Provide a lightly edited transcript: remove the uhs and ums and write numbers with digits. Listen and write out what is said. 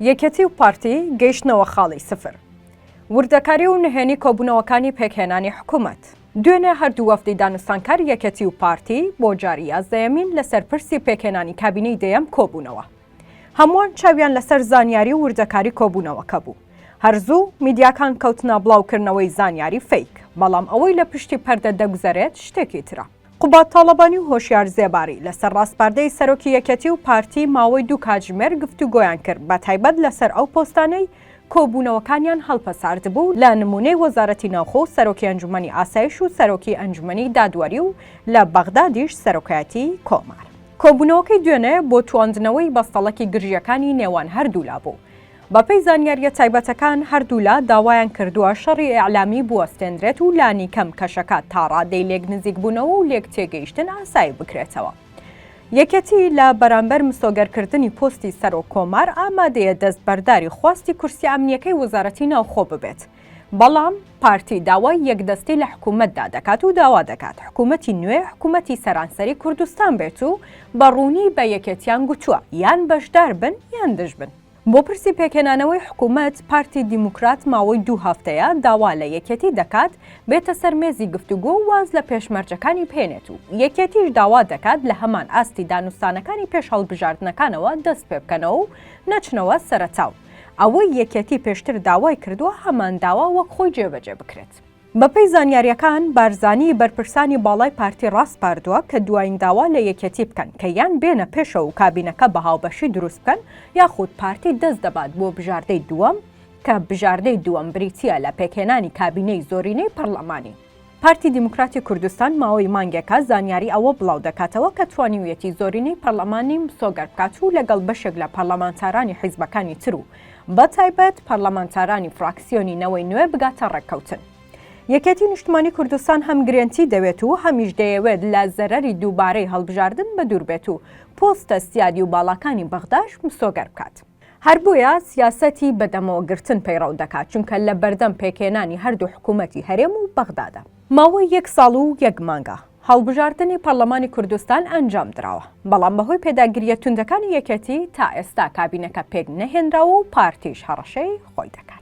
یەکێتی و پارتی گەیشتنەوە خاڵی سفر. وردەکاری و نهێنی کۆبوونەوەکانی پێکهێنانی حکومەت. دوێنێ هەردوو وەفدی دانوستانکار یەکێتی و پارتی بۆ جاری یازدەیەمین لەسەر پرسی پێکهێنانی کابینەی دەیەم کۆبوونەوە. هەمووان چاویان لەسەر زانیاری و وردەکاری کۆبوونەوەکە بوو. هەر زوو میدیاکان کەوتنە بڵاوکردنەوەی زانیاری fake، بەڵام ئەوەی لە پشتی پەردە دەگوزەرێت شتێکی ترە. قوباد تاڵەبانی و هۆشیار زێباری لەسەر ڕاسپاردەی سەرۆکی یەکێتی و پارتی ماوەی دوو کاتژمێر گفتوگۆیان کرد بەتایبەت لەسەر ئەو پۆستانەی کۆبوونەوەکانیان هەڵپەساردبوو لە نموونەی وەزارەتی ناوخۆ و سەرۆکی ئەنجومەنی ئاسایش و سەرۆکی ئەنجومەنی دادوەری و لە بەغدادیش سەرۆکایەتی کۆمار. کۆبوونەوەکەی دوێنێ بۆ تواندنەوەی بەستەڵەکی گرژییەکانی نێوان هەردوولا بوو. بەپێی زانیارییە تایبەتەکان، هەردوولا داوایان کردووە شەڕی ئیعلامی بوەستێندرێت و لانیکەم کەشەکە تا ڕادەی لێکنزیکبوونەوە و لێکتێگەیشتن ئاسایی بکرێتەوە. یەکێتی لە بەرامبەر مسۆگەرکردنی پۆستی سەرۆک کۆمار ئامادەیە دەستبەرداری خواستی کورسیە ئەمنییەکەی وەزارەتی ناوخۆ ببێت، بەڵام پارتی داوای یەکدەستی لە حکومەتدا دەکات و داوا دەکات حکومەتی نوێ حکومەتی سەرانسەری کوردستان بێت و بە ڕوونی بە یەکێتیان گوتووە یان بەشدار بن یان دژ بن. بۆ پرسی پێکهێنانەوەی حکومەت، پارتی دیموکرات ماوەی دوو هەفتەیە داوا لە یەکێتی دەکات بێتە سەر مێزی گفتوگۆ و واز لە پێشمەرجەکانی بهێنێت و یەکێتیش داوا دەکات لە هەمان ئاستی دانوستانەکانی پێش هەڵبژاردنەکانەوە دەست پێبکەنەوە و نەچنەوە سەرەتا و ئەوەی یەکێتی پێشتر داوای کردووە هەمان داوا وەک خۆی جێبەجێ بکرێت. بەپێی زانیارییەکان، بارزانی بەرپرسانی باڵای پارتی ڕاسپاردووە کە دوایین داوا لە یەکێتی بکەن کە یان بێنە پێشەوە و کابینەکە بە هاوبەشی دروست بکەن یاخود پارتی دەست دەبات بۆ بژاردەی دووەم کە بژاردەی دووەم بریتییە لە پێکهێنانی کابینەی زۆرینەی پەڕلەمانی. پارتی دیموکراتی کوردستان ماوەی مانگێکە زانیاری ئەوە بڵاودەکاتەوە کە توانیویەتی زۆرینەی پەڕلەمانی مسۆگەر بکات و لەگەڵ بەشێک لە پەڕلەمانتارانی حیزبەکانی تر و بەتایبەت پەڕلەمانتارانی فراکسیۆنی نەوەی نوێ بگاتە ڕێککەوتن. یەکێتی نیشتمانی کوردستان هەم گرێنتی دەوێت و هەمیش دەیەوێت لە زەرەری دووبارەی هەڵبژاردن بەدوور بێت و پۆستە سیادی و باڵاکانی بەغداش مسۆگەر بکات. هەر بۆیە سیاسەتی بەدەمەوەگرتن پەیڕەو دەکات، چونکە لە بەردەم پێکهێنانی هەردوو حکوومەتی هەرێم و بەغدادا. ماوەی یەک ساڵ و یەک مانگە هەڵبژاردنی پەرلەمانی کوردستان ئەنجام دراوە، بەڵام بەهۆی پێداگرییە توندەکانی یەکێتی تا ئێستا کابینەکە پێک نەهێنراوە و پارتیش هەڕەشەی خۆی دەکات.